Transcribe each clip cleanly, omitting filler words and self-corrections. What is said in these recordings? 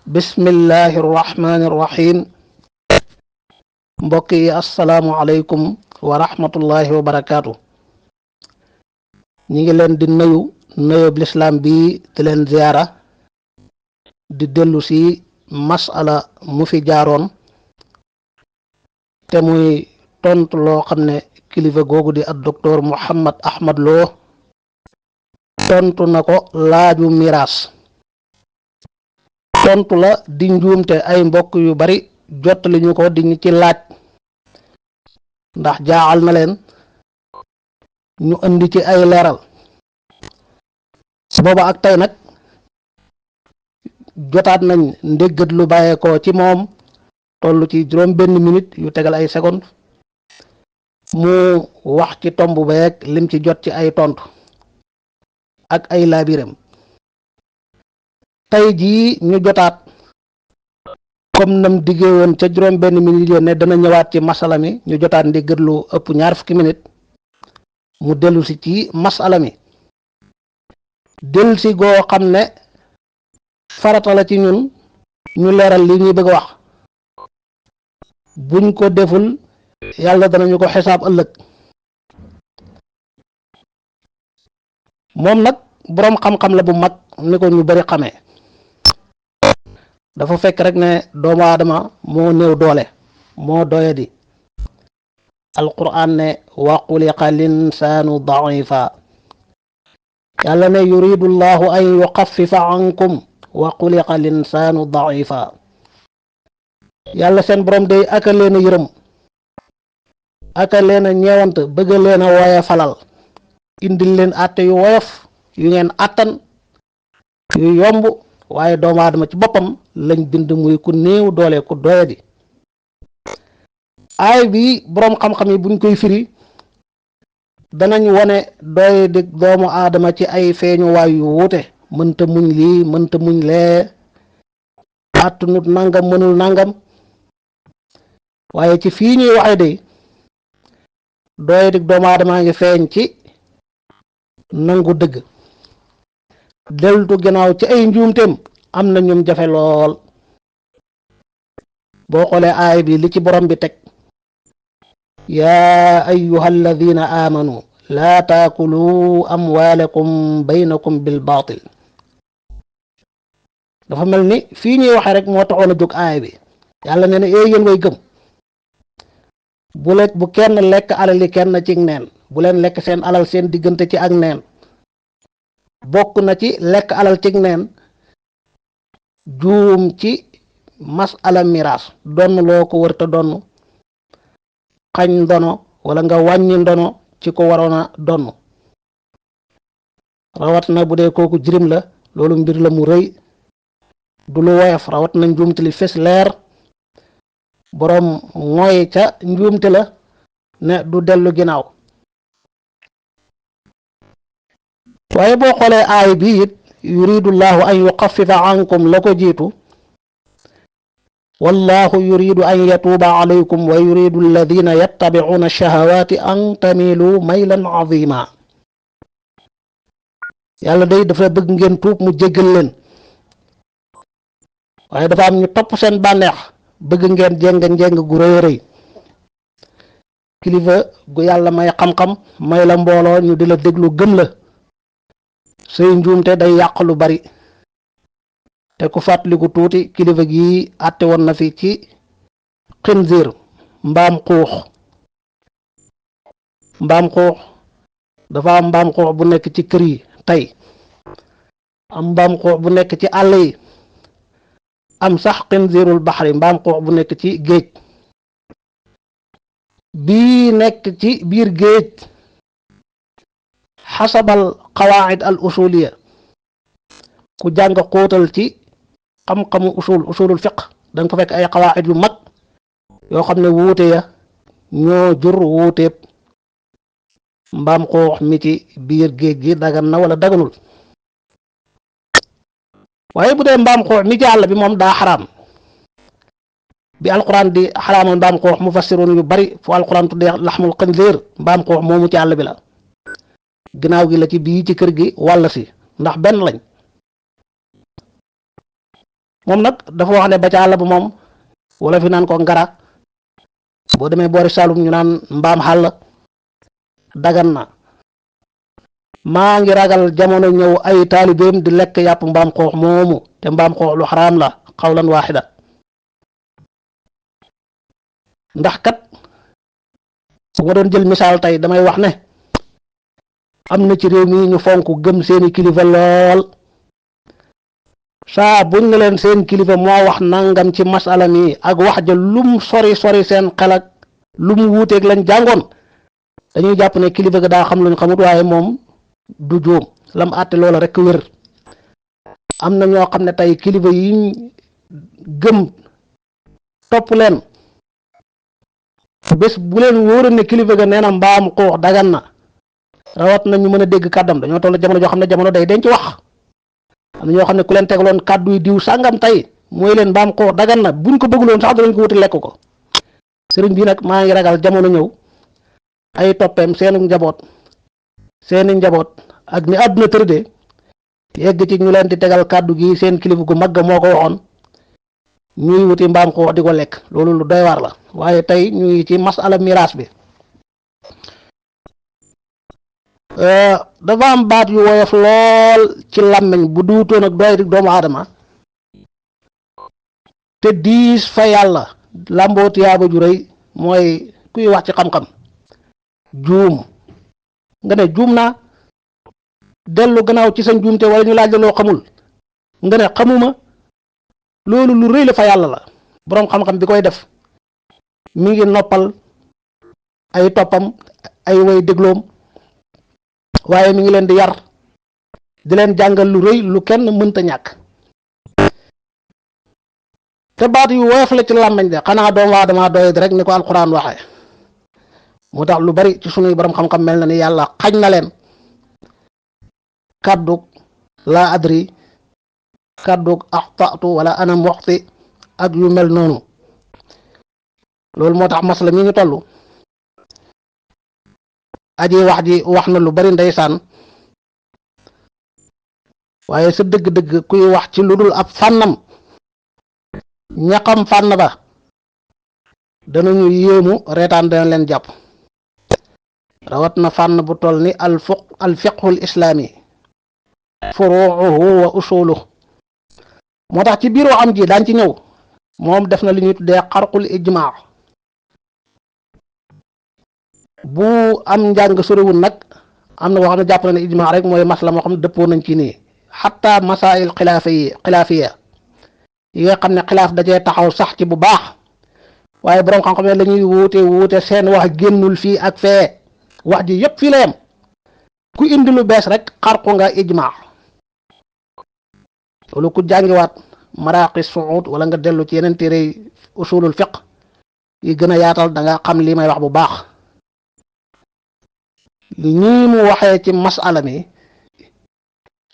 bismillahi rahmaani rahim mbokk yi asalaamualeykum wa rahmatullahi wa barakaatu. ñi ngi leen di nuyoob lislaam bi di leen ziyaara di dellu si masala mu fi jaaroon te muy tontu loo xam ne kilifa googu di ak docteur Muhammad Ahmad Lo tontu na ko laaju miraas. tontu la di njuumte ay mbokk yu bari jottali ñu ko di ñu ci laaj ndax jaaxal na leen ñu indi ci ay leeral booba ak tey nag jotaat nañ ndéggat lu bàyyeekoo ci moom toll ci juróom benn minute yu tegal ay seconde mu wax ci tomb beeg lim ci jot ci ay tontu ak ay laabiram tey jii ñu jotaat comme nam diggee woon ca juróom benn minute yoon ne dana ñëwaat ci masala mi ñu jotaat ndéggat lu ëpp ñaar fukki minute mu dellu si ci masala mi dellu si goo xam ne farata la ci ñun ñu leeral li ñuy bëgg a wax buñ ko deful yàlla danañu ko xisaab ëllëg. moom nag boroom xam-xam la bu mag ni ko ñu bari xamee dafa fekk rek ne doomu aadama moo néew doole moo doyadi alquran ne wa xuliqa linsaanu daifa yàlla ne yuridu llahu an yuxaffifa ankum wa xuliqa linsaanu daifa yàlla seen borom day aka leen a yërëm aka leen a ñeewant bëgg leen a woye falal indil leen àtte yu woyof yu ngeen àttan yu yomb waaye doomu aadama ci boppam lañ bind muy ku néew doole ku doyadi. aay bi boroom xam-xam yi buñ koy firi danañ wone doyadi doomu aadama ci ay feeñuwaay yu wuute mënta muñ lii mënta muñ lee àttunut nangam mënul nangam waaye ci fii ñuy waxe de doyadi doomu aadama ngi feeñ ci nangu dëgg deltu gannaaw ci ay njuumteem am na ñum jafe lool. boo xoolee aay bi li ci borom bi teg yaa ayyuha alladina amanu laa taakulu amwaalakum baynakum bil baatil dafa mel ni fii ñuy waxe rek moo taxoon a jóg aay bi yàlla nee na yéen way gëm bu kenn lekk alali kenn ci neen bu leen lekk seen alal seen diggante ci ak neen bokk na ci lekk alal ci neen juum ci masala miraas donn loo ko wërta donn xañ ndono wala nga wàññi ndono ci ko waroon a donn rawat na bu dee kooku jirim la loolu mbir la mu rëy du lu woyof rawat na njuumte li fes leer boroom mooy ca njuumte la ne du dellu ginnaaw. waaye boo xoolee aay bi it yuridu llahu an yuxaffifa ankum la ko jiitu wallahu yuridu an yatuuba alaykum wa yuridu alladina yattabicuuna shahawaati an tamilu maylan azima yàlla day dafa bëgg ngeen tuub mu jéggal leen waaye dafa am ñu topp seen bànneex bëgg ngeen jéng gu rëy rëy. kilifa gu yàlla may xam-xam may la mbooloo ñu di la déglu gëm la say njuumte day yàq lu bari te ku fàttaliku tuuti kilifa gi àtte woon na fi ci xinziir mbaam xuux dafa am mbaam xuux bu nekk ci kër yi tey am mbaam xuux bu nekk ci àll yi am sax xinziirul baxri mbaam xuux bu nekk ci géej bii nekk ci biir géej xasabal qawaacid al usuliya ku jàng xóotal ci xam-xamu usulul fiq danga ko fekk ay qawaacid yu mag yoo xam ne wuute ya ñoo jur wuuteeb mbaam xuux mi ci biir géej gi dagan na wala daganul. waaye bu dee mbaam xuux mi ci àll bi moom daa xaraam bi alquran di xaraamal mbaam xuux mufassirun yu bari fu alquran tuddee laxmul xinziir mbaam xuux moomu ci àll bi la ginnaaw gi la ci bii ci kër gi wàll si ndax benn lañ. moom nag dafa wax ne ba ca àll ba moom wala fi naan ko ngara boo demee boori Saalum ñu naan mbaam xàll dagan na. maa ngi ragal jamono ñëw ay taalibeem di lekk yàpp mbaam xoox moomu te mbaam xoox lu xaraam la xawlan waaxida ndax kat bu ma doon jël misaal tey damay wax ne am na ci réew mi ñu fonk gëm seeni kilifa lool saa buñ ne leen seen kilifa moo wax nangam ci masala mi ak wax ja lum sori sori seen xel ak lum wuuteeg lañ jàngoon dañuy jàpp ne kilifa ga daa xam luñ xamut waaye moom du juum lam àtte loola rek wér. am na ñoo xam ne tey kilifa yiñ gëm topp leen bés bu leen wóoroon ne kilifa ga nee na mbaam xuux dagan na rawat na ñu mën a dégg kàddam dañoo toll jamono joo xam ne jamono day denc wax. am na ñoo xam ne ku leen tegaloon kàddu yi diw sàngam tey mooy leen mbaam xuux dagan na buñ ko bëgguloon sax danañ ko wuti lekk ko. sëriñ bi nag maa ngi ragal jamono ñëw ay toppeem seeni njaboot ak ni àdduna tërdee yegg ci ñu leen di tegal kàddu gi seen kilifa gu mag moo ko waxoon ñuy wuti mbaam xuux di ko lekk loolu lu doy waar la. waaye tey ñu ngi ci masala miraas bi dafa am baat yu woyof lool ci làmmiñ bu duutoon ak doy doomu aadama te diis fa yàlla làmboo tiyaaba ju rëy mooy kuy wax ci xam-xam juum nga ne juum naa dellu gannaaw ci sa njuumte wala ñu laaj la loo xamul nga ne xamuma loolu lu rëy la fa yàlla la. boroom xam-xam bi koy def mi ngi noppal ay toppam ay way dégloom waaye mi ngi leen di yar di leen jàngal lu rëy lu kenn mënta ñàkk te baat yu woyof la ci làmmiñ de xanaa doomu aadama doy rek ni ko alxuraan waxee moo tax lu bari ci sunuy borom xam-xam mel na ni yàlla xañ na leen kàddug laa adri kàddug axtatu wala ana muxti ak yu mel noonu. loolu moo tax masala mi ñu toll aji wax ji wax na lu bari ndeysaan waaye sa dëgg-dëgg kuy wax ci lu dul ab fànnam ñaqam fànn ba danañu yéemu reetaan dana leen jàpp rawat na fànn bu toll ni al fiqhul islaami furuuhu wa usuluhu moo tax ci biir waxam ji daan ci ñëw moom def na li ñuy tuddee xarqul ijmaa bu am njàng soriwul nag am na boo xam ne jàpp na ne ijmaa rek mooy masla moo xam ne dëppoo nañ ci nii xatta masail xilaafiya yi nga xam ne xilaaf dajee taxaw sax ci bu baax waaye boroom xam-xam ne lañuy wuute seen wax génnul fii ak fee wax ji yépp fii la yem ku indi lu bees rek xarqu nga ijmaa loolu ku jàngiwaat maraqi suud wala nga dellu ci yeneen téere usulul fiq yi gën a yaatal da nga xam lii may wax bu baax. ñii mu waxee ci masala mi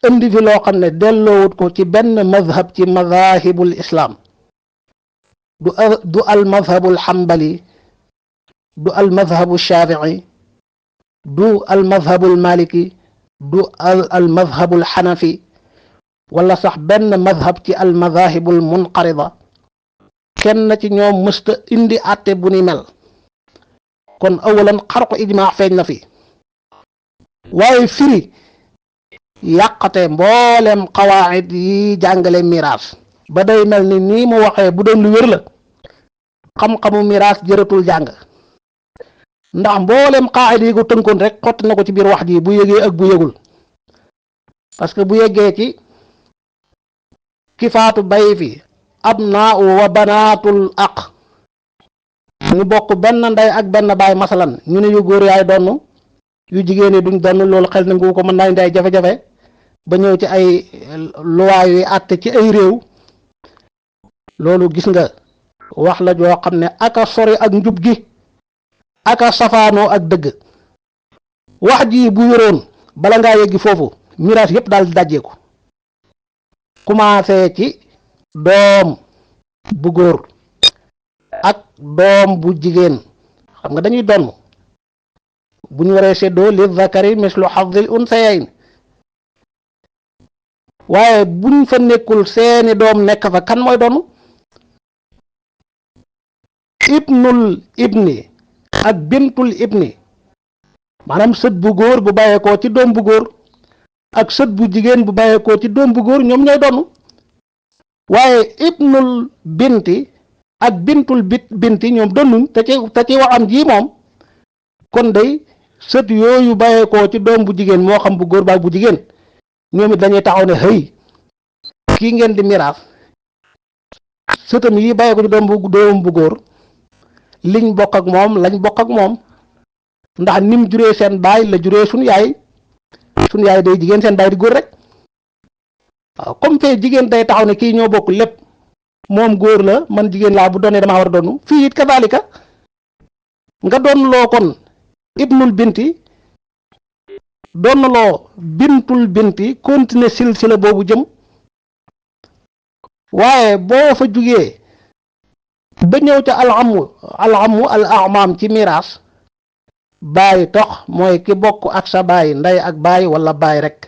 indi fi loo xam ne delloowut ko ci benn madhab ci madahibul islam du al madhabul xambali du al madhabu shafii du al madhabul maliki du al madhabul xanafi wala sax benn madhab ci al madahibul munqarida kenn ci ñoom mësta indi àtte bu ni mel kon awalan xarqu ijmaa feeñ na fi waaye firi yàqate mboolem xawaayid yi jàngale miraas ba day mel ni nii mu waxee bu doon lu wér la xam-xamu miraas jëratul jàng ndax mboolem xaayid yi ko tënkoon rek xotti na ko ci biir wax ji bu yëgee ak bu yëgul parce que bu yeggee ci kifaatu bay fi abnaa wa banaatul aq ñu bokk benn ndey ak benn baay masalan ñu ne yu góor yaay donn yu jigéen yi duñ donn loolu xel nangu ko mën naa indi ay jafe-jafe ba ñëw ci ay luwaay yu àtte ci ay réew loolu gis nga wax la joo xam ne aka sori ak njub gi aka safaanoo ak dëgg wax ji bu wéroon bala ngaa yeggi foofu miraas yépp daal di dajjeeku commencé ci doom bu góor ak doom bu jigéen xam nga dañuy donn bu ñu waree seddoo li zakari mislu hazzil unsayayn waaye buñ fa nekkul seeni doom nekk fa kan mooy doon ibnul ibni ak bintul ibni maanaam sët bu góor bu bàyyeekoo ci doom bu góor ak sët bu jigéen bu bàyyeekoo ci doom bu góor ñoom ñooy doon waaye ibnul binti ak bintul binti ñoom donnuñ te ci waxam ji moom kon day sët yooyu bàyyeekoo ci doom bu jigéen moo xam bu góor ba bu jigéen ñoom it dañuy taxaw ne xëy kii ngeen di miraas sëtam yi bàyyeekoo ci doom bu góor liñ bokk ak moom lañ bokk ak moom ndax nim juree seen baay la juree suñu yaay day jigéen seen baay di góor rek waaw comme fee jigéen day taxaw ne kii ñoo bokk lépp moom góor la man jigéen laa bu doonee damaa war a doonu fii it kazalika nga doon loo kon ibnul binti doon loo bintul binti continuer silsila boobu jëm waaye boo fa jugee ba ñëw ca alamu al amaam ci miraas baay tox mooy ki bokk ak sa baay ndey ak baay wala baay rek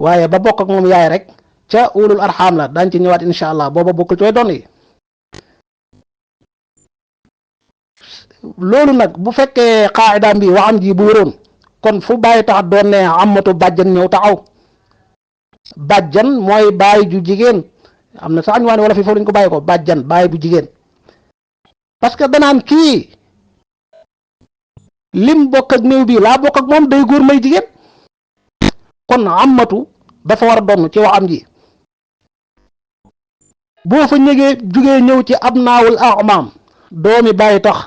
waaye ba bokk ak moom yaay rek ca ulul arxam la daañ ci ñëwaat insha allah booba bokkul cooy doon yi loolu nag bu fekkee xaa'idaam bi waxam ji bu wéroon kon fu baay tax doon ne amatu bàjjan ñëw taxaw bàjjan mooy baay ju jigéen am na sax ñu wala fi foofu lañ ko bàyyi ko bàjjan baay bu jigéen parce que danaan kii lim bokk ak néew bi laa bokk ak moom day góor may jigéen kon amatu dafa war a doon ci waxam ji boo fa jugee ñëw ci abnaawul amaam doomi bàyyi tax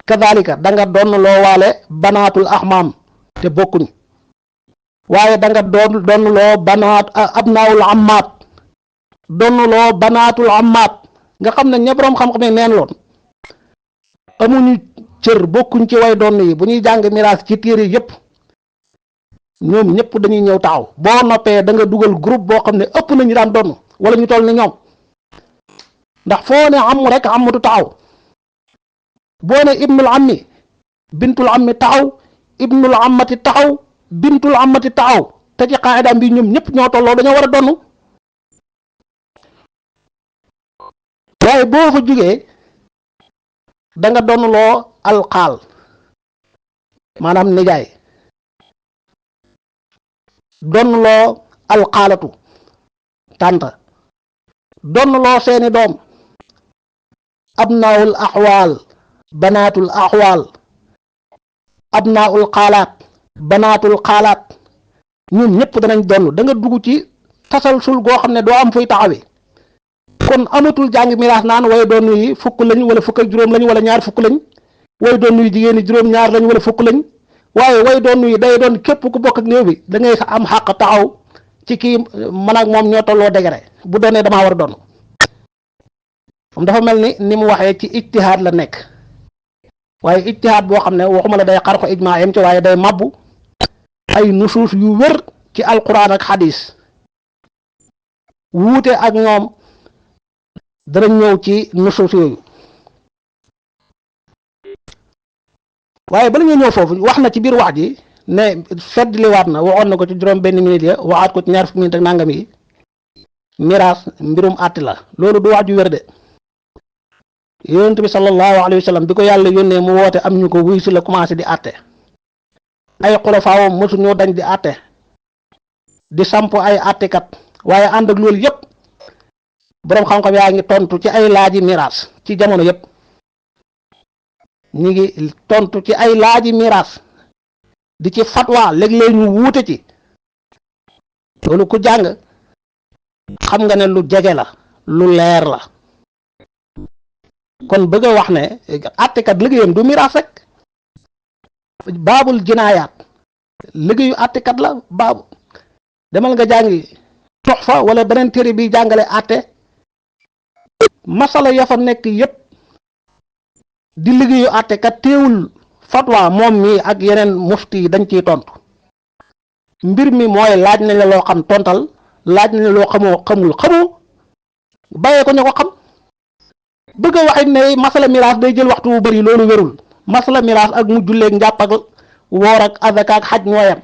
kadhalika da nga doon loo waale banaatul amaam te bokkuñ waaye da nga doon loo banaat abnaawul ammaat doon loo banaatul ammaat nga xam ne ña boroom xam-xam yi neen loon amuñu cër bokkuñ ci way doon yi bu ñuy jàng miraas ci téere yépp ñoom ñëpp dañuy ñëw taxaw boo noppee da nga dugal groupe boo xam ne ëpp nañu daan doon wala ñu toll ni ñoom ndax foo ne am rek amatu taxaw boo ne ibnul ammi bintul ammi taxaw ibnul ammati taxaw bintul ammati taxaw te ci xaa'idaam bi ñoom ñëpp ñoo tolloo dañoo war a donn waaye boo fa jógee da nga donnloo alxaal maanaam nijaay donnloo alxaalatu tànta donnloo seeni doom abnaawul axwaal banaatul axwaal abnaawul xaalaat banaatul xaalaat ñoom ñëpp danañ donn da nga dugg ci tasalsul goo xam ne doo am fuy taxawee kon amatul jàng miraas naan way doon yi fukk lañ wala fukk ak juróom lañ wala ñaar fukk lañ way doon yi jigéen ñi juróom ñaar lañ wala fukk lañ waaye way doon yi day doon képp ku bokk ak néew bi da ngay am xàq taxaw ci kii man ak moom ñoo tolloo degré bu doonee damaa war a doon moom dafa mel ni mu waxee ci ijtihaad la nekk waaye ijtihaad boo xam ne waxuma la day xar ko ijmaa yem ci waaye day mabbu ay nusuus yu wér ci alquran ak xadis wuute ak ñoom dana ñëw ci nusuus yooyu waaye bala ñu ñëw foofu wax na ci biir wax ji ne feddliwaat na waxoon na ko ci juróom benn minute ya waxaat ko ci ñaar fukki minute ak nangam yi miraas mbirum àtte la loolu du wax ju wér de yonent bi sallallahu alayhi wa sallam bi ko yàlla yónnee mu woote am ñu ko wuy si la commencé di àtte ay xulafaawam mosu ñoo dañ di àtte di samp ay àttekat waaye ànd ak loolu yépp boroom xam-xam yaa ngi tontu ci ay laaji miraas ci jamono yépp ñi ngi tontu ci ay laaji miraas di ci fatwa léeg-léeg ñu wuute ci loolu ku jàng xam nga ne lu jege la lu leer la kon bëgg a wax ne àttekat liggéeyam du miraas rek baabul jinaayaat liggéeyu àttekat la baabu demal nga jàngi Tuhfa wala beneen téere bi jàngale àtte masala ya fa nekk yépp di liggéeyu àttekat teewul fatwa moom mi ak yeneen mufti yi dañ ciy tontu mbir mi mooy laaj nañ la loo xam tontal laaj nañ la loo xamoo bàyyee ko ñu ko xam bëgg a waxit ne masala miraas day jël waxtu wu bari loolu wérul masala miraas ak mu julleeg njàpp ak woor ak azaka ak xaj ñooyam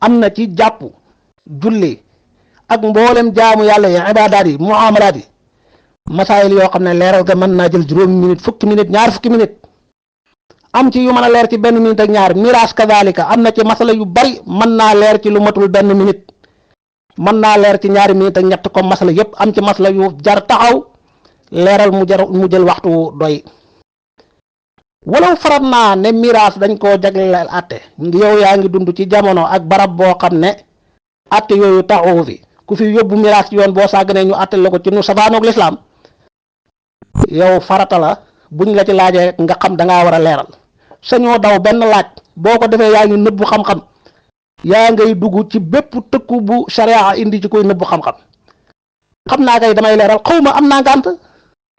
am na ci jàpp julli ak mboolem jaamu yàlla yi ibaadaat yi muamalaat yi masaayil yoo xam ne leeral ga mën naa jël juróomi minute fukki minute ñaar fukki minute am ci yu mën a leer ci benn minute ak ñaar miraas kadalika am na ci masala yu bari mën naa leer ci lu matul benn minute mën naa leer ci ñaari minute ak ñett comme masala yépp am ci masala yu jar taxaw leeral mu jël waxtu doy walaw farat naa ne miraas dañ koo jagleel atte yow yaa ngi dund ci jamono ak barab boo xam ne atte yooyu taxawu fi ku fi yóbbu miraas ci yoon boo sàgganee ñu atte la ko ci nu safaanoog lislaam yow farata la buñ la ci laajee nga xam dangaa war a leeral sañoo daw benn laaj boo ko defee yaa ngi nëbbu xam-xam yaa ngay dugg ci bépp tëkku bu sharia indi ci koy nëbbu xam-xam xam naa kay damay leeral xaw ma am naa ngànt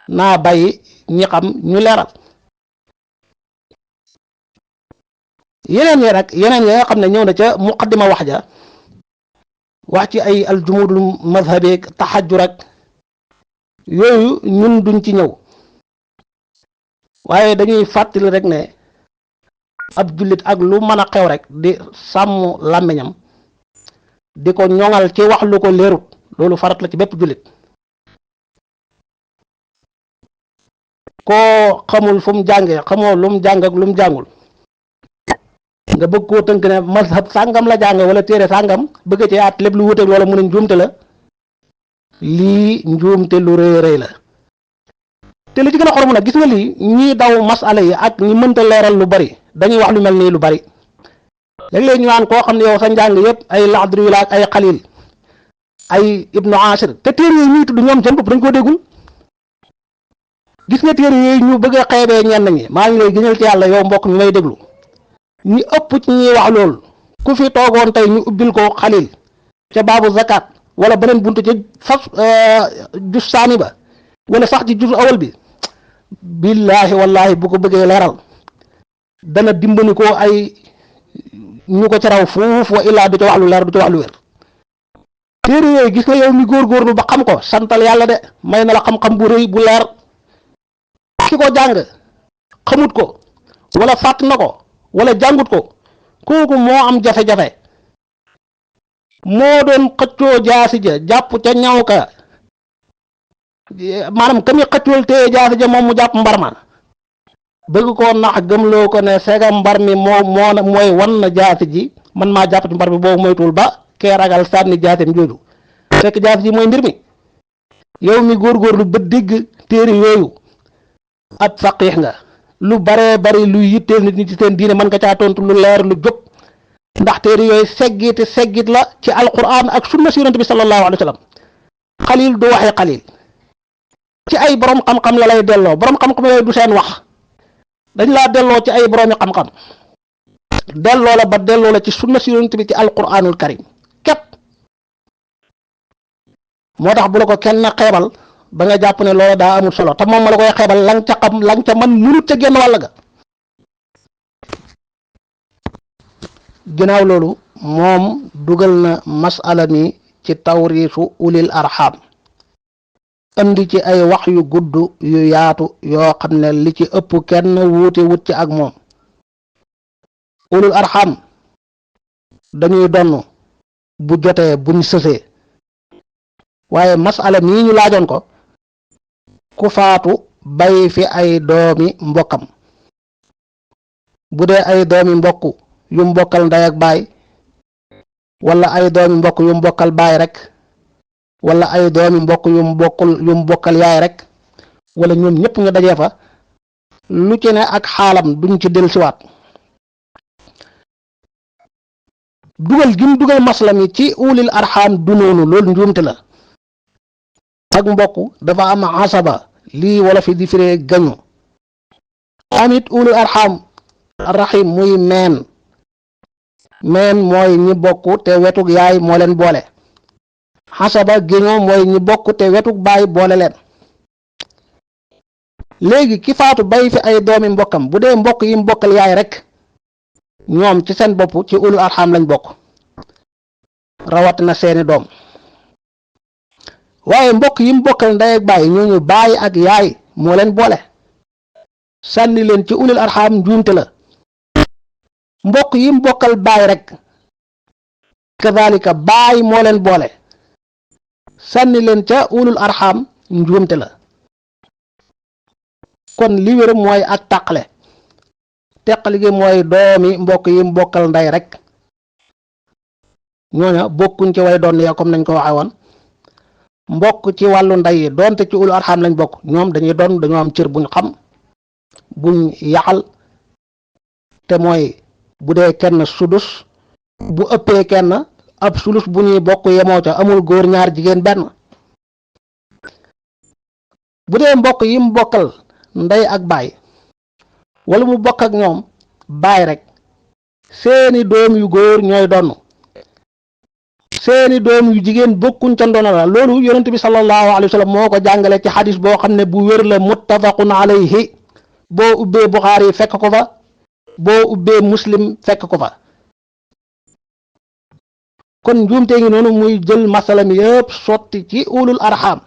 naa bàyyi ñi xam ñu leeral yeneen yi nga xam ne ñëw na ca muqaddima wax ja wax ci ay aljumudul mazhabi taxajjur ak yooyu ñun duñ ci ñëw waaye dañuy fàttali rek ne ab jullit ak lu mën a xew rek di sàmm làmmiñam di ko ñoŋal ci wax lu ko leerut loolu farat la ci bépp jullit koo xamul fu mu jàngee xamoo lu mu jàng ak lu mu jàngul nga bëgg koo tënk ne mazhab sàngam la jàng wala téere sàngam bëgg ci at lépp lu wuteeg loola mu ne njuumte la lii njuumte lu rëy rëy la te li ci gën a xoromu nag gis nga lii ñii daw masala yi ak ñi mënta leeral lu bari dañuy wax lu mel nii lu bari léeg-léeg ñu naan koo xam ne yow sa njàng yëpp ay laxdru yu la ak ay xalil ay ibnu ashir te téere yooyu ñuy tudd ñoom seen bopp dañ koo déggul gis nga téere yooyu ñu bëgg a xeebee ñenn ñi maa ngi lay gënal ci yàlla yow mbokk mi may déglu ñi ëpp ci ñuy wax loolu ku fi toogoon tey ñu ubbil ko xalil ca baabu zakat wala beneen buntu ca fas jus saani ba wala sax ci jus awal bi billaahi wallaahi bu ko bëggee leeral dana dimbali ko ay ñu ko ci raw fuuf wa illaa du ca wax lu leer du ca wax lu wér téere yooyu gis nga yow mi góorgóorlu ba xam ko santal yàlla de may na la xam-xam bu rëy bu leer ki ko jàng xamut ko wala fàtt na ko wala jàngut ko kooku moo am jafe-jafe moo doon xëccoo jaasi ja jàpp ca ñaw ka maanaam ka mi xëccool téye jaasi ja moom mu jàpp mbar ma bëgg koo nax gëmloo ko ne sega mbar mi mooy wan na jaasi ji man maa jàpp ci mbar mi boobu moytuwul ba kee ragal sànni jaasim jooju fekk jaasi ji mooy mbir mi yow mi góorgóorlu ba dégg téere yooyu ab faqiix nga lu baree bari lu yitteel nit ñi ci seen diine mën nga caa tontu lu leer lu jóg ndax téere yooyu seggit la ci alquran ak sunna si yonent bi sallallahu alayhi wa sallam xalil du waxee xalil ci ay borom xam-xam la lay delloo borom xam-xam yooyu du seen wax dañ laa delloo ci ay boroomi xam-xam delloo la ba delloo la ci sunna si yonent bi ci alquranul karim képp moo tax bu la ko kenn xeebal ba nga jàpp ne loola daa amul solo te moom ma la koy xeebal lang ca xam lang ca man munut ca genn wàll ga ginnaaw loolu moom dugal na masala mi ci tawriisu ulil arham andi ci ay wax yu gudd yu yaatu yoo xam ne li ci ëpp kenn wuute wut ci ak moom ulul arham dañuy donn bu jotee buñ sësee waaye masala mii ñu laajoon ko ku faatu bay fi ay doomi mbokkam bu dee ay doomi mbokk yu mbokkal ndey ak baay wala ay doomi mbokk yu mbokkal baay rek wala ay doomi mbokk yu mbokkal yaay rek wala ñoom ñëpp nga dajee fa lu ci ne ak xaalam duñ ci dellusiwaat dugal gi mu dugal masla mi ci ulil arxam du noonu loolu njuumte la ak mbokk dafa am asaba lii wala fi di firee gañu amit ulul arxam rahim muy meen mooy ñi bokk te wetug yaay moo leen boole xasaba géñoo mooy ñi bokk te wetug baay boole leen léegi ki faatu bay fi ay doomi mbokkam bu dee mbokk yi mbokkal yaay rek ñoom ci seen bopp ci ulul arxam lañ bokk rawatina seeni doom waaye mbokk yi mbokkal ndey ak baay ñooñu baay ak yaay moo leen boole sànni leen ci ulul arxam njuumte la mbokk yi mbokkal baay rek kadhalika baay moo leen boole sànni leen ca ulul arxam njuumte la. kon li wér mooy ak tàqale teqali gi mooy doomi mbokk yi mbokkal ndey rek ñooña bokkuñ ci way doon ya comme nañ ko waxe woon. mbokk ci wàllu ndey yi doonte ci ulul arxam lañ bokk ñoom dañuy doon dañoo am cër buñ xam buñ yaxal te mooy bu dee kenn sudus bu ëppee kenn ab sulus bu ñuy bokk yemoo ca amul góor ñaar jigéen benn. bu dee mbokk yi mu bokkal ndey ak baay wala mu bokk ak ñoom baay rek seeni doom yu góor ñooy donn seeni doom yu jigéen bokkuñ ca ndono la. loolu yonent bi sallallahu alayhi wa sallam moo ko jàngale ci xadis boo xam ne bu wér la muttafaqun alayhi boo ubbee Buxaari fekk ko fa boo ubbee Muslim fekk ko fa. kon njuumte ngi noonu muy jël masalam yëpp sotti ci ulul arxam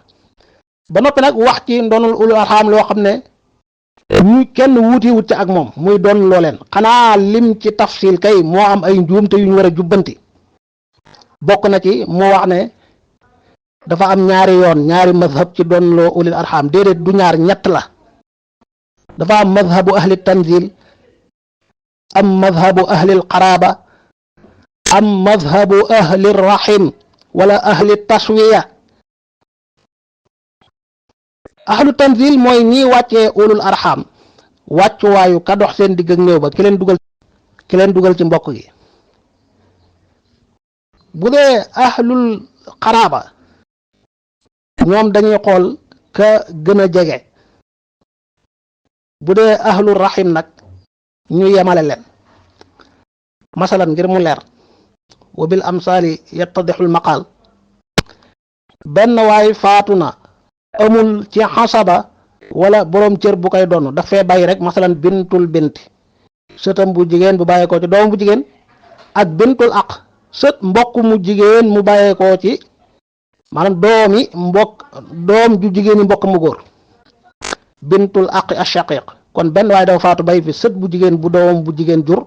ba noppi nag wax ci ndonul ulul arxam loo xam ne ñu kenn wuuti wut ci ak moom muy doon loo leen xanaa lim ci tafsil kay moo am ay njuumte yu ñu war a jubbanti. bokk na ci moo wax ne dafa am ñaari yoon ñaari mazhab ci doon loo ulul arxam déedéet du ñaar ñett la. dafa am mazhabu ahli tanzil am mazhabu ahli qaraba am mazhabu ahli rahim wala ahli taswiya. ahlu tanzil mooy ñi wàccee ulul arxam wàccuwaayu ka dox seen digg ak néew ba ki leen dugal ci mbokk gi. bu dee ahlul xaraaba ñoom dañuy xool ka gën a jege. bu dee ahlul rahim nag ñu yemale leen. masalan ngir mu leer wa bil amsaali yattadixul maqaal benn waay faatu na amul ci xasaba wala boroom cër bu koy donn daf fee bàyyi rek masalan bintul binti sëtam bu jigéen bu bàyyeekoo ci doom bu jigéen ak bintul aq sët mbokk mu jigéen mu bàyyeekoo ci maanaam doom ju jigéen yi mbokk mu góor bintul aq ashaqiq. kon benn waaye dafa faatu bàyyi fi sët bu jigéen bu doom bu jigéen jur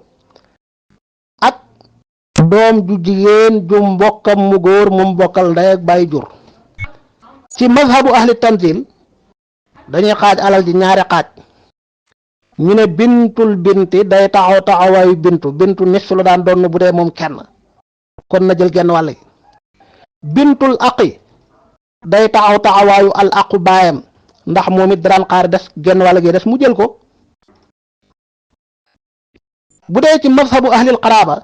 ak doom ju jigéen ju mbokkam mu góor mu mbokkal ndey ak bàyyi jur. ci mazhabu ahli tanzil dañuy xaaj alal ji ñaari xaaj ñu ne bintul binti day taxaw taxawaayu bintu nisfu la daan doon bu dee moom kenn kon na jël genn wàll gi. bintul aqi day taxaw taxawaayu al aqu baayam ndax moom it daan xaar des genn wàll gi des mu jël ko. bu dee ci mazhabu ahlil qaraba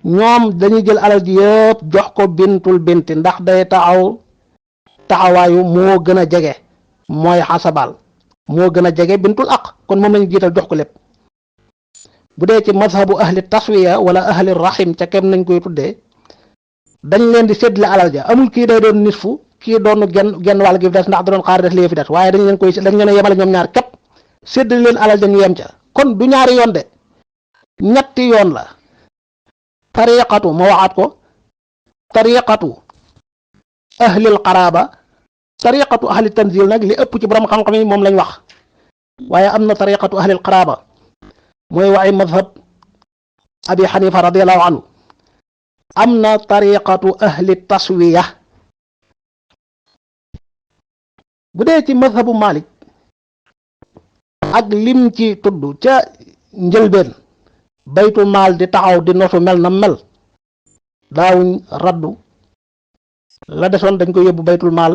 ñoom dañuy jël alal ji yëpp jox ko bintul binti ndax day taxawaayu moo gën a jege mooy xasabal moo gën a jege bintul aq kon moom lañu jiital jox ko lépp. bu dee ci mazhabu ahli taswiya wala ahli rahim ca kem nañ koy tuddee dañ leen di séddale alal ja amul kii day doon nisfu kii doon genn wàll gi des ndax da doon xaar des li fi des waaye dañ leen a yemale ñoom ñaar képp séddale leen alal ja ñu yem ca. kon du ñaari yoon de ñetti yoon la. tariqatu ma waxaat ko tariqatu ahlil qaraba tariqatu ahli tanzil nag li ëpp ci borom xam-xam yi moom lañ wax waaye am na tariqatu ahlil qaraba mooy waxi mazhab abi xanifa radiallahu anhu. am na tariqatu ahli taswiya. bu dee ci mazhabu malik ak lim ci tudd ca njëlbeen baytul maal di taxaw di nosu mel na mel daawuñ raddu la desoon dañ ko yóbbu baytul maal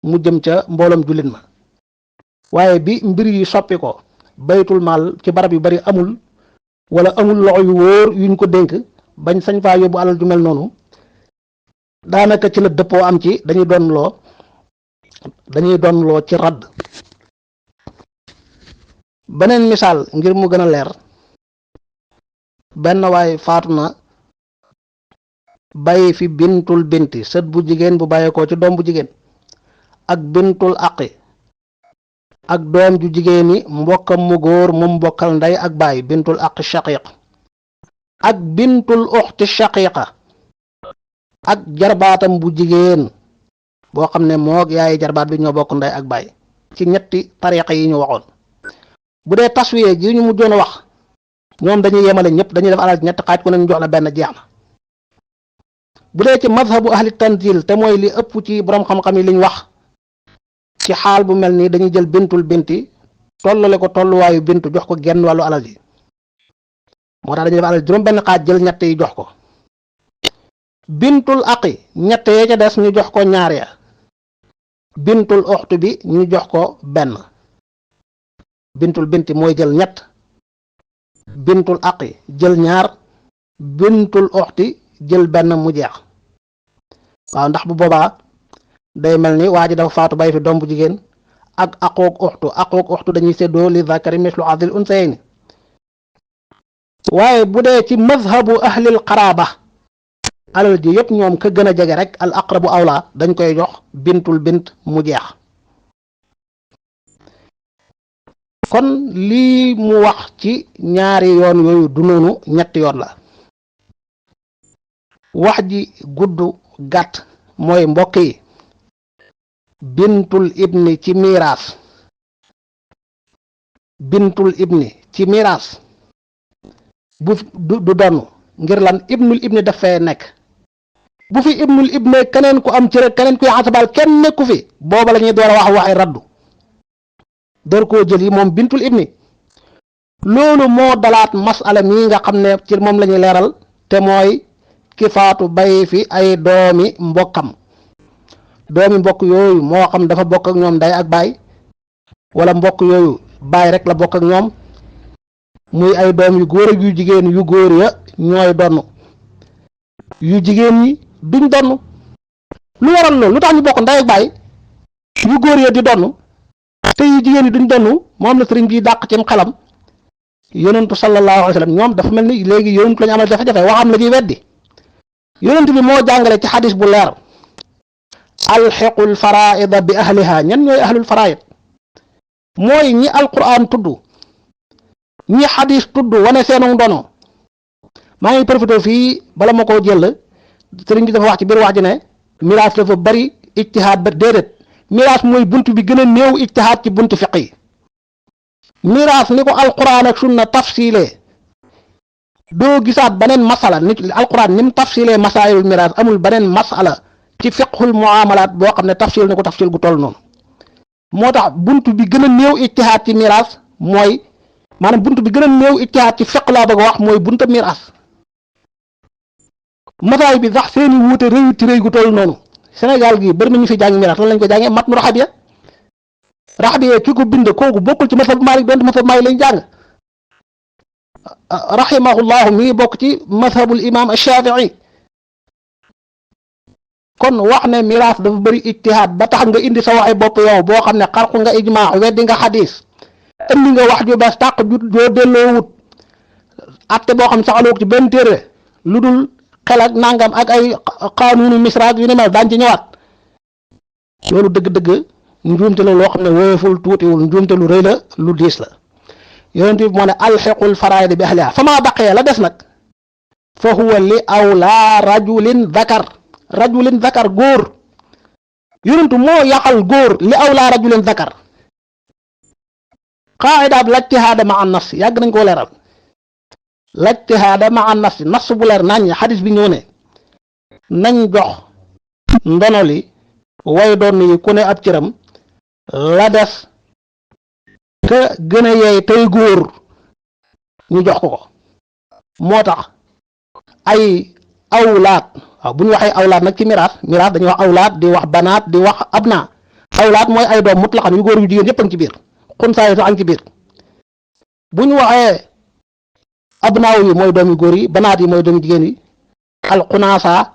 mu jëm ca mbooloom jullit ma. waaye bi mbir yi soppi ko baytul maal ci barab yu bari amul loxo yu wóor yuñ ko dénk bañ sañ faa yóbbu alal ju mel noonu daanaka ci la dëppoo am ci dañuy doon loo ci radd. beneen misaal ngir mu gën a leer benn waay faatu na bàyyi fi bintul binti sët bu jigéen bu bàyyeekoo ci doom bu jigéen ak bintul aqi ak doom ju jigéen yi mbokkam mu góor mu mbokkal ndey ak baay bintul aqi shaqiq ak bintul uxti shaqiqa ak jarbaatam bu jigéen boo xam ne moog yaay jarbaat bi ñoo bokk ndey ak baay ci ñetti tariqa yi ñu waxoon. bu dee taswiye ji ñu mujjoon a wax ñoom dañuy yemale ñëpp dañuy def alal ñetti xaaj ku ne ñu jox la benn jeex na. bu dee ci mazhabu ahli tanzil te mooy li ëpp ci borom xam-xam yi liñ wax ci xaal bu mel nii dañuy jël bintul binti tollale ko tolluwaayu bintu jox ko genn wàllu alal ji moo tax dañuy def alal juróom benn xaaj jël ñett yi jox ko bintul aqi ñett yee ca des ñu jox ko ñaar ya bintul uxtu bi ñu jox ko benn bintul binti mooy jël ñett bintul aqi jël ñaar bintul uxti jël benn mu jeex waaw ndax bu boobaa day mel ni waa ji dafa faatu bay fi doom bu jigéen ak aqoog uxtu dañuy séddoo li zakari mislu adil unsayni waaye bu dee ci mazhabu ahlil qaraba alal ji yëpp ñoom ka gën a jege rek al aqrabu awla dañ koy jox bintul bint mu jeex kon lii mu wax ci ñaari yoon yooyu du noonu ñetti yoon la wax ji gudd gàtt mooy mbokk yi bintul ibni ci miraas bu du donn ngir lan ibnul ibni daf fee nekk bu fi ibnul ibni keneen ku am cër keneen kuy xasabal kenn nekku fi booba la ñuy door a wax waxi raddu door koo jël yi moom bintul ibni loolu moo dalaat masala mii nga xam ne ci moom la ñuy leeral te mooy ki faatu bay fi ay doomi mbokkam doomi mbokk yooyu moo xam dafa bokk ak ñoom day ak baay wala mbokk yooyu baay rek la bokk ak ñoom muy ay doom yu góor ak yu jigéen yu góor ya ñooy donn yu jigéen ñi duñ donn lu waral loolu lu tax ñu bokk ndey ak baay yu góor ya di donn te yu jigéen ñi duñ donn moom la sëriñ bi dàq cim xelam yonentu sallallahu alayhi wa sallam ñoom dafa mel ni léegi yonentu lañu amal jafe-jafe waxam la ñuy weddi yonent bi moo jàngale ci xadis bu leer alxiqul faraida bi ahliha ñan ñooy ahlul faraid mooy ñi alquran tudd ñi xadis tudd wane seenu ndono maa ngi profité fii bala ma ko jël sëriñ bi dafa wax ci biir wax ji ne miraas dafa bari ijtihaad ba déedéet miraas mooy bunt bi gën a néew ijtihaad ci buntu fiq yi miraas ni ko alquran ak sunna tafsilee doo gisaat beneen masala nit alquran ni mu tafsilee masaayilul miraas amul beneen masala ci fiqhul muamalaat boo xam ne tafsil ni ko tafsil gu toll noonu moo tax buntu bi gën a néew ijtihaad ci miraas mooy maanaam buntu bi gën a néew ijtihaad ci fiq laa bëgg a wax mooy bunta miraas masaay bi sax seeni wuute réew ci réew gu toll noonu Sénégal gi bari na ñu fi jàng miraas lan lañ ko jàngee mat nu raxabiya ki ko bind kooku bokkul ci mazhab Maalik doon mazhab Maalik lañ jàng rahimahullahu mi ngi bokk ci mazhabul imam Shafii kon wax ne miraas dafa bëri ijtihaad ba tax nga indi sa waxi bopp yow boo xam ne xarqu nga ijmaa weddi nga xadis indi nga wax ju bees tàq ju joo delloo wut atte boo xam saxaloo ci benn téere lu dul xel ak nangam ak ay xaanuunu misraak yu ne mel daañ ci ñëwaat loolu dëgg-dëgg njuumte la loo xam ne woyoful tuutiwul njuumte lu rëy la lu diis la yonent bi moo ne alxiqul faraid bi ahliha fa maa baqee la des nag fa huwa li awlaa rajulin zakar góor yonentu moo yaxal góor li awlaa rajulin zakar qaaidaat lajtihaada ma an nafsi yàgg nañ koo leeral lajtihaada ma an nafsi nas bu leer nañ xadis bi ñëw ne nañ jox ndono li way doon yi ku ne ab cëram la des ka gën a yeey tey góor ñu jox ko moo tax ay awlaat waaw bu ñu waxee awlaat nag ci miraas dañuy wax awlaat di wax banaat di wax abna awlaat mooy ay doom mutlaqan yu góor yu jigéen yëpp a ngi ci biir xunsaay sax a ngi ci biir bu ñu waxee abnaaw yi mooy doom yu góor yi banaat yi mooy doom yu jigéen yi alxunaasa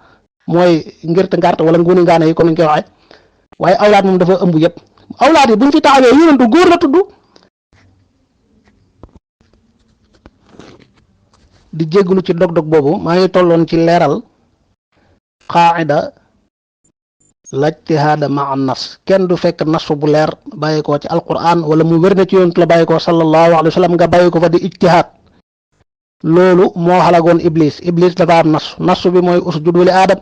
mooy ngirte ngarte wala nguni ngaane yi comme ni ñu koy waxee waaye awlaat moom dafa ëmb yëpp awlaat yi bu ñu fi taxawee yonentu góor la tudd di jégglu ci dog-dog boobu maa ngi tolloon ci leeral qaida lajtihaada ma an nas kenn du fekk nas bu leer bàyyi ko ci alquran wala mu wér na ci yonent la bàyyi ko sallallahu alayhi wa sallam nga bàyyi ko fa di ijtihaad loolu moo xalagoon iblis dafa am nas bi mooy usjudu li aadam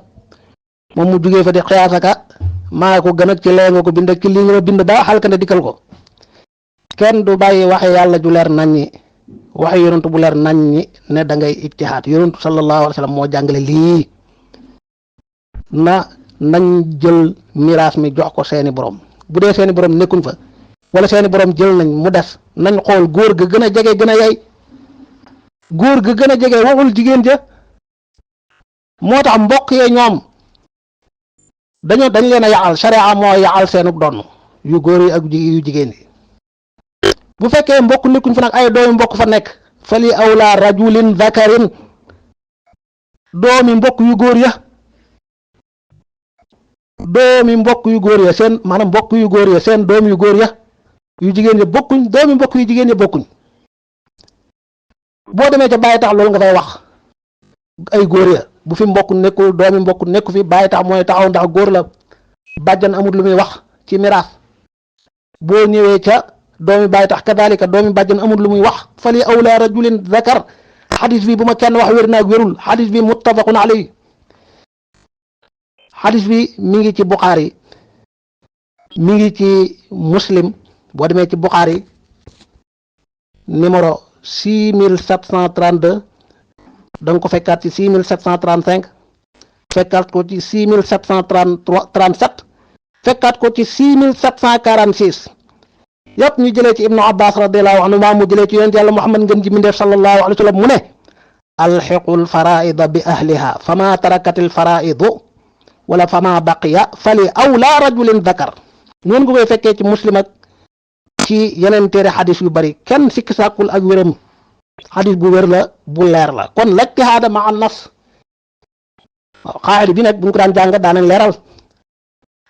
moom mu jugee fa di xiyaasaka maa ko gën ak ci lee nga ko bind ak ci lii nga bind ba xalka ne dikkal ko kenn du bàyyi waxe yàlla ju leer naññi waxe yonentu bu leer naññi ne da ngay ijtihaad yonentu sallallahu alayhi wa sallam moo jàngale lii nañ jël miraas mi jox ko seeni borom bu dee seeni borom nekkuñ fa wala seeni borom jël nañ mu des nañ xool góor ga gën a jege gën a yey góor ga gën a jege waxul jigéen ja moo tax mbokk yee ñoom dañ leen a yaxal sharia moo yaxal seenu donn yu góor yi ak yu jigéen yi bu fekkee mbokk nekkuñ fa nag ay doomi mbokk fa nekk fali awla rajulin zakarin doomi mbokk yu góor ya doomi mbokk yu góor ya seen maanaam mbokk yu góor ya seen doom yu góor ya yu jigéen ya bokkuñ doomi mbokk yu jigéen ya bokkuñ boo demee ca bàyyi tax loolu nga fay wax ay góor ya bu fi mbokk nekkul doomi mbokk nekku fi bàyyi tax mooy taxaw ndax góor la bàjjan amul lu muy wax ci miraas boo ñëwee ca doomi bàyyi tax kadalika doomi bàjjan amul lu muy wax fali awla rajulin zakar xadis bi bu ma kenn wax wér naag wérul xadis bi muttafaqun alayhi xadis bi mi ngi ci Buxaari mi ngi ci Muslim boo demee ci Buxaari numéro 6732 da nga ko fekkaat ci 6735 fekkaat ko ci 6737 fekkaat ko ci 6746 yëpp ñu jëlee ci Ibnu Abbas radiyallahu anhu maa mu jëlee ci yonent yàlla Muhammad ngeen ji mindeef sallallahu alayhi wa sallam mu ne alxiqul faraida bi ahliha fama tarakatil faraidu wala fama baqiya fali awla rajulin dakar noonu nga koy fekkee ci Muslim ak ci yeneen téere xadis yu bari kenn sikki sàkkul ak wéram xadis bu wér la bu leer la kon lajtihaada ma an nas waaw xaayida bi nag bu ñu ko daan jàng daanañ leeral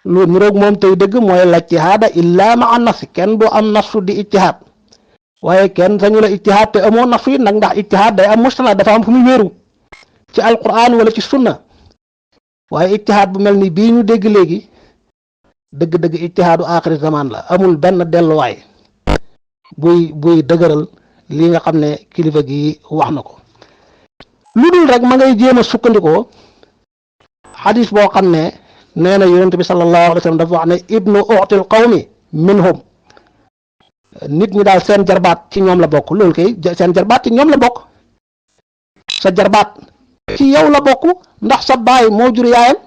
lu niroog moom tey dëgg mooy lajtihaada illa ma an nas kenn du am nasu di ijtihaad waaye kenn sañu la ijtihaad te amoo nasu yi nag ndax ijtihaad day am mustanad dafa am fu muy wéeru ci alquran wala ci sunna waaye ijtihaad bu mel ni bii ñu dégg léegi dëgg-dëgg ijtihaadu aaxiri zaman la amul benn delluwaay buy dëgëral lii nga xam ne kilifa gi wax na ko lu dul rek ma ngay jéem a sukkandikoo xadis boo xam ne nee na yonent bi sallallahu alayhi wa sallam dafa wax ne ibnu uxtil qawmi minhum nit ñi daal seen jarbaat ci ñoom la bokk loolu kay seen jarbaat ci ñoom la bokk sa jarbaat ci yow la bokk ndax sa baay moo jur yaayam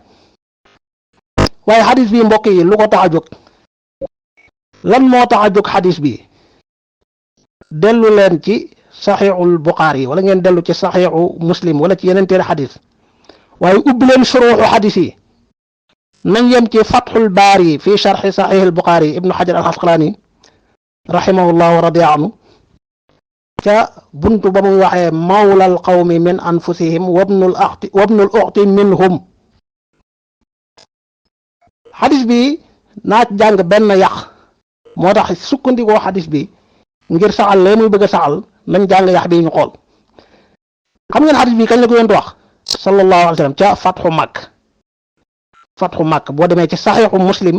waaye xadis bi mbokk yi lu ko tax a jóg lan moo tax a jóg xadis bi dellu leen ci saxiixul Buxaari wala ngeen dellu ci saxiixu Muslim wala ci yeneen téere xadis waaye ubbi leen suruuxu xadis yi nañ yem ci Fatxul Baari fi sharxi saxiixil Buxaari ibnu Xajar al Asqalaani rahimahullah wa radiya anhu ca buntu ba muy waxee mawlal qawmi min anfusihim wabnul uxti minhum xadis bi naa jàng benn yàq moo tax sukkandikoo xadis bi ngir saxal lee muy bëgg a saxal nañ jàng yàq bi ñu xool xam ngeen xadis bi kañ la ko yonent wax sallallahu alayhi wa sallam ca fatxu Makk boo demee ci saxiixu Muslim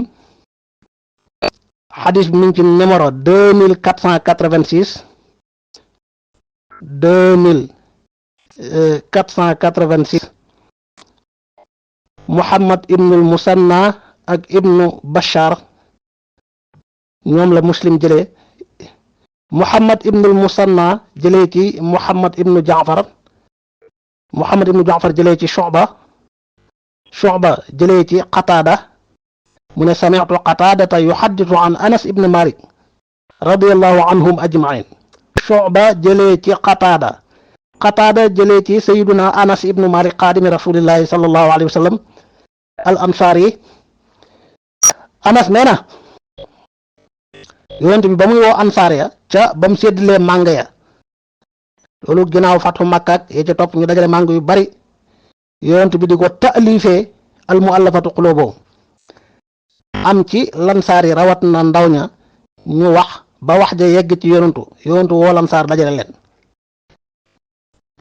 xadis bi mi ngi ci numéro 2486 2486 Muhammad ibnul Musanna ak ibnu Bashar ñoom la Muslim jëlee Muhammad ibnul Musanna jëlee ci Muhammad ibnu Jaafar jëlee ci Shu'ba jëlee ci Qataada mu ne sami'tu Qataadata yuhaddithu an Anas ibn Malik radiyallahu anhum ajma'in Shu'ba jëlee ci Qataada jëlee ci Sayyiduna Anas ibn Malik xaadimi rasulillahi sallallahu alayhi wa sallam al ansari Anas nee na yonent bi ba muy woo ansaar ya ca ba mu séddalee màng ya loolu ginnaaw Fathu Makka ak ya ca topp ñu dajale màng yu bari yonent bi di ko ta'lifee al mu'allafatu qulubuhum am ci lansaar yi rawat na ndaw ña ñu wax ba wax ja yegg ci yonentu woo lansaar dajale leen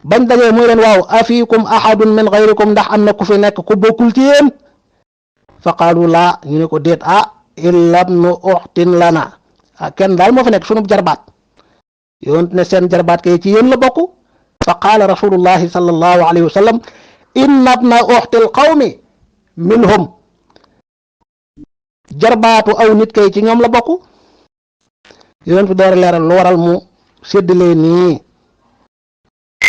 bañ dajee muy leen waaw afiikum ahadun min ghayrikum ndax am na ku fi nekk ku bokkul ci yéen fa qaalu laa ñu ne ko déet illa ibnu uxtin lana kenn daal moo fi nekk sunu jarbaat yonent ne seen jarbaat kay ci yéen la bokk fa qaala rasulullahi sallallahu alayhi wa sallam inna ibna uxtil qawmi minhum jarbaatu aw nit kay ci ñoom la bokk yonent bi door leeral lu waral mu séddalee nii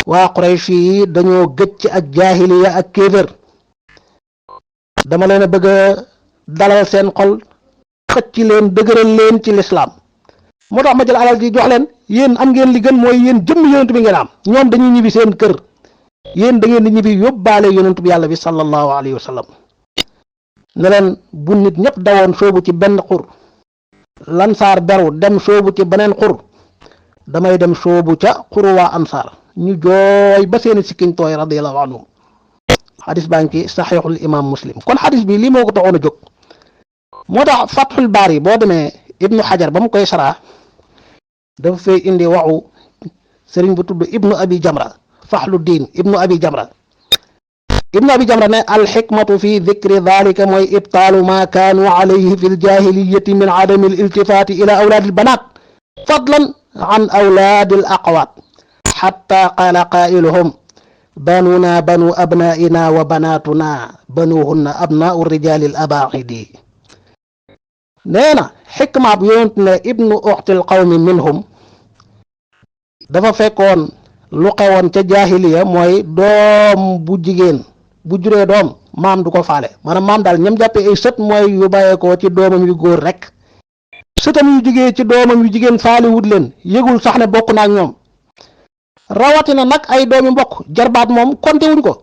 waa Quraysh yi dañoo gëj ci ak jaahiliya ak kéefër dama leen a bëgg a dalal seen xol xëcc leen dëgëral leen ci lislaam moo tax ma jël alal ji jox leen yéen am ngeen li gën mooy yéen jëmm yonent bi ngeen am ñoom dañuy ñibbi seen kër yéen da ngeen di ñibbi yóbbaale yonent bi yàlla bi sallallahu alayhi wa sallam ne leen bu nit ñëpp dawoon soobu ci benn xur lansaar beru dem soobu ci beneen xur damay dem soobu ca xuru waa ansaar ñu jooy ba seeni sikkiñ tooy radiyallahu anhum xadis baa ngi ci saxiixul imam muslim kon xadis bi lii moo ko taxoon a jóg moo tax Fathul Baari boo demee ibnu xajar ba mu koy saraa dafa fay indi waxu sëriñ bu tudd ibnu abi jamra faxlu diin ibnu abi jamra ne alxikmatu fi dikri dalika mooy ibtaalu ma kaanu alayhi fi ljahiliyati min adami aliltifaati ila awlaadi albanat fadlan an awlaadi alaqwaat xatta qaala qaa'iluhum banuna banu abnaa'ina wa banaatuna banuhunna abnaa'u rijaali alabaa'idi nee na xikmaab yonent ne ibnu uxtil qawmi minhum dafa fekkoon lu xewoon ca jaahiliya mooy doom bu jigéen bu juree doom maam du ko faale maanaam maam daal ñam jàppee ay sët mooy yu bàyyeekoo ci doomam yu góor rek sëtam yu jigéen ci doomam yu jigéen faale wut leen yëgul sax ne bokk na ak ñoom rawatina nag ay doomi mbokk jarbaat moom konte wuñ ko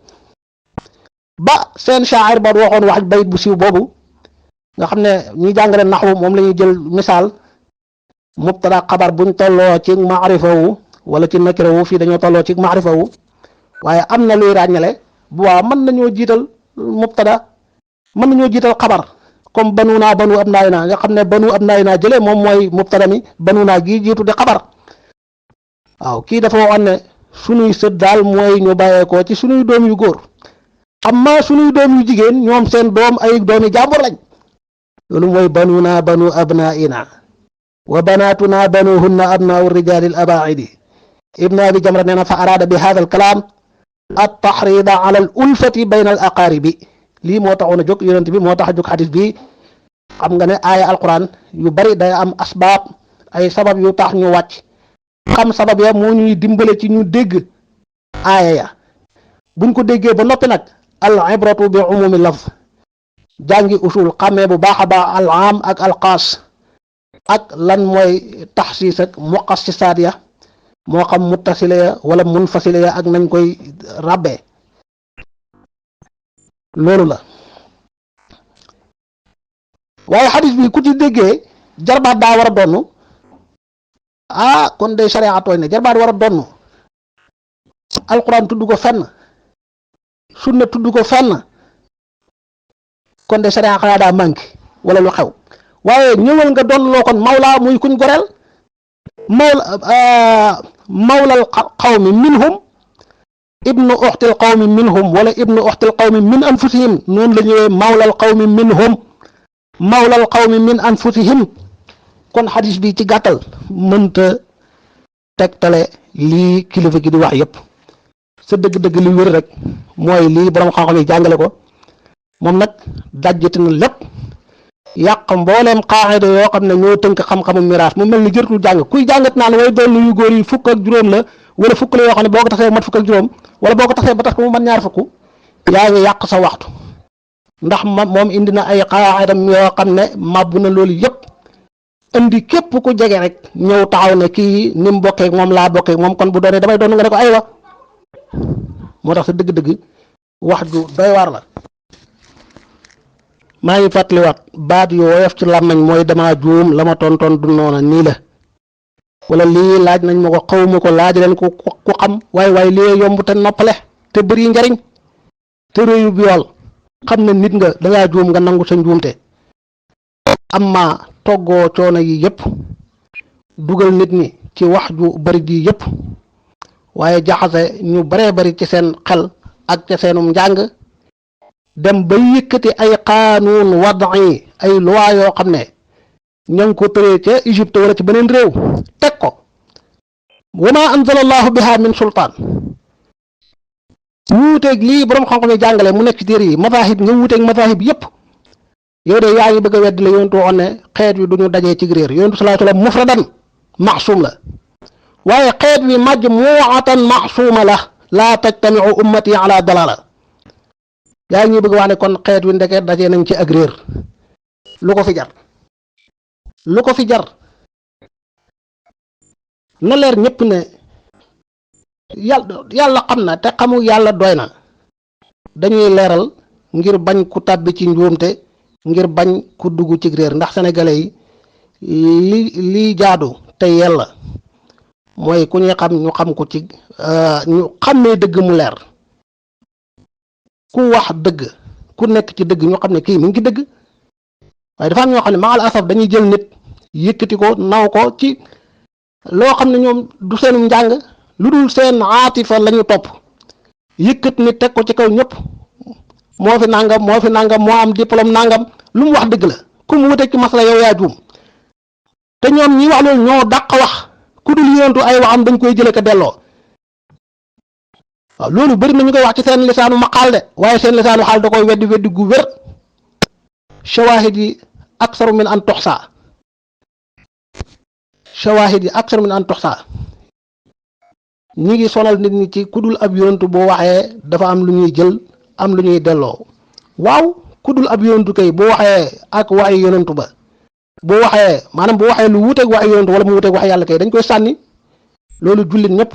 ba seen shaa'ir ba waxoon wax bayit bu siiw boobu nga xam ne ñi jàngale naxwu moom la ñuy jël misaal mubtada xabar buñ tolloo ci maarifa wu wala ci nakira wu fii dañoo tolloo ci maarifa wu waaye am na luy ràññale bu waa mën nañoo jiital mubtada mën nañoo jiital xabar comme banu naa banu ab naay naa nga xam ne banu ab naay naa jëlee moom mooy mubtada mi banu naa gii jiitu di xabar waaw kii dafa waxoon ne sunuy sët daal mooy ñu bàyyeekoo ci sunuy doom yu góor amma sunuy doom yu jigéen ñoom seen doom ay doomi jàmbur lañ loolu mooy banu naa banu abnaa'ina wa banaatuna banuhunna abnaa'u rijaali al-abaa'idi ibnu abi jamra nee na fa araada bi haadha al-kalaam at-taxriida ala al-ulfati bayna al-aqaaribi lii moo taxoon a jóg yonent bi moo tax a jóg xadis bi xam nga ne aaya alquran yu bari day am asbaab ay sabab yu tax ñu wàcc xam sabab ya moo ñuy dimbale ci ñu dégg aaya ya buñ ko déggee ba noppi nag al-ibratu bi umumi lafz jàngi usul xàmmee bu baax a baax al aam ak al xaas ak lan mooy taxsiis ak muqassisaat ya moo xam muttasile ya wala munfasile ya ak nañ koy ràbbee loolu la waaye xadis bi ku ci déggee jarbaat daa war a donn kon de sharia tooñ ne jarbaat war a donn alquran tudd ko fenn sunna tudd ko fenn kon de sharia xanaa daa manqué wala lu xew waaye ñëwal nga doon loo kon mawla muy kuñ goreel mawlal qawmi minhum ibnu uxtil qawmi minhum wala ibnu uxtil qawmi min anfusihim noonu la ñëwee mawlal qawmi minhum mawlal qawmi min anfusihim kon xadis bi ci gàttal mënta tegtale lii kilifa gi di wax yépp sa dëgg-dëgg li wér rek mooy lii borom xam-xam yi jàngale ko moom nag dajjati na lépp yàq mbooleem xaaxida yoo xam ne ñoo tënk xam-xamu miraas mu mel ni jërtul jàng kuy jàngat naan way doon yu góor yi fukk ak juróom la wala fukk la yoo xam ne boo ko taxee mat fukk ak juróom wala boo ko taxee ba tax ko mu mat ñaar fukk yaa ngi yàq sa waxtu ndax moom indi na ay xaaxidam yoo xam ne màbbu na loolu yépp indi képp ku jege rek ñëw taxaw ne kii ni mu bokkee moom laa bokkee moom kon bu doonee damay doon nga ne ko aywa moo tax sa dëgg-dëgg wax ju doy waar la maa ngi fàttaliwaat baat yu woyof ci làmmañ mooy dama juum la ma tontoon du noona nii la wala lii laaj nañ ma ko xawma ko laaj leen ku xam waaye lii yomb te noppale te bëri njariñ te réyu bi yool xam ne nit nga dangaa juum nga nangu sa njuumte amma toggoo coono yi yépp dugal nit ñi ci wax ju bari ji yépp waaye jaxase ñu baree bari ci seen xel ak ca seenum njàng dem ba yëkkati ay qaanuun wadi ay loi yoo xam ne ña ngi ko tëree ca Égypte wala ci beneen réew teg ko wa ma anzala allahu biha min sultaan wuuteeg lii borom xam-xam yi jàngale mu nekk ci téere yi mazahib nga wuuteeg mazahib yépp yow de yaa ngi bëgg a weddi la yonentu waxoon ne xeet wi du ñu dajee ci réer yonentu sallallahu alayhi wa sallam mufradan maxsuum la waaye xeet wi majmuatan maxsuuma la laa tajtamiu ummati ala dalala yaa ngi bëgg wax ne kon xeet wi ndeke dajee nañ ci ak réer lu ko fi jar lu ko fi jar na leer ñëpp ne yàlla xam na te xamu yàlla doy na dañuy leeral ngir bañ ku tàbbi ci njuumte ngir bañ ku dugg ci réer ndax sénégalais yi li jaadu te yàlla mooy ku ñuy xam ñu xam ko ci ñu xàmmee dëgg mu leer ku wax dëgg ku nekk ci dëgg ñu xam ne kii mi ngi ci dëgg waaye dafa am ñoo xam ne maal asaf dañuy jël nit yëkkati ko naw ko ci loo xam ne ñoom du seenum njàng lu dul seen aatifa lañu topp yëkkat nit teg ko ci kaw ñëpp moo fi nangam moo am diplôme nangam lu mu wax dëgg la ku mu wuteeg ci masala yow yaa juum te ñoom ñi wax loolu ñoo dàq wax ku dul yonentu ay waxam dañ koy jële ko delloo waaw loolu bëri na ñu koy wax ci seen lisaanu maqaal de waaye seen lisaanu xaal da koy weddi gu wér shawahid yi aksaru min an toxsa ñi ngi sonal nit ñi ci ku dul ab yonentu boo waxee dafa am lu ñuy jël am lu ñuy delloo waaw ku dul ab yonentu kay boo waxee ak waxi yonentu ba boo waxee maanaam boo waxee lu wuuteeg waxi yonentu wala mu wuuteeg waxi yàlla kay dañ koy sànni loolu jullit ñëpp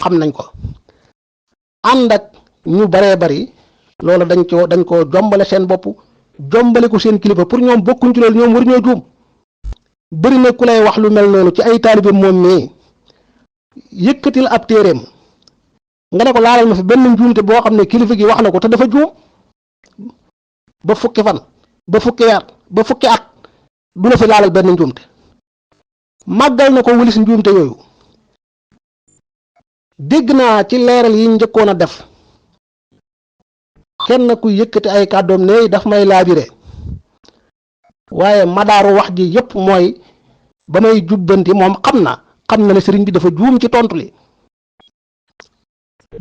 xam nañ ko ànd ak ñu baree bari loolu dañ ko jombale seen bopp jombale ko seen kilifa pour ñoom bokkuñ ci loolu ñoom waruñoo juum bëri na ku lay wax lu mel noonu ci ay taalibe moom mii yëkkatil ab téeréem nga ne ko laalal ma fi benn njuumte boo xam ne kilifa gi wax na ko te dafa juum ba fukki fan ba fukki weer ba fukki at du la fi laalal benn njuumte màggal na ko wëlis njuumte yooyu dégg naa ci leeral yi njëkkoon a def kenn ku yëkkati ay kàddoom ne daf may laabire waaye madaaru wax ji yépp mooy ba may jubbanti moom xam na ne sëriñ bi dafa juum ci tontu li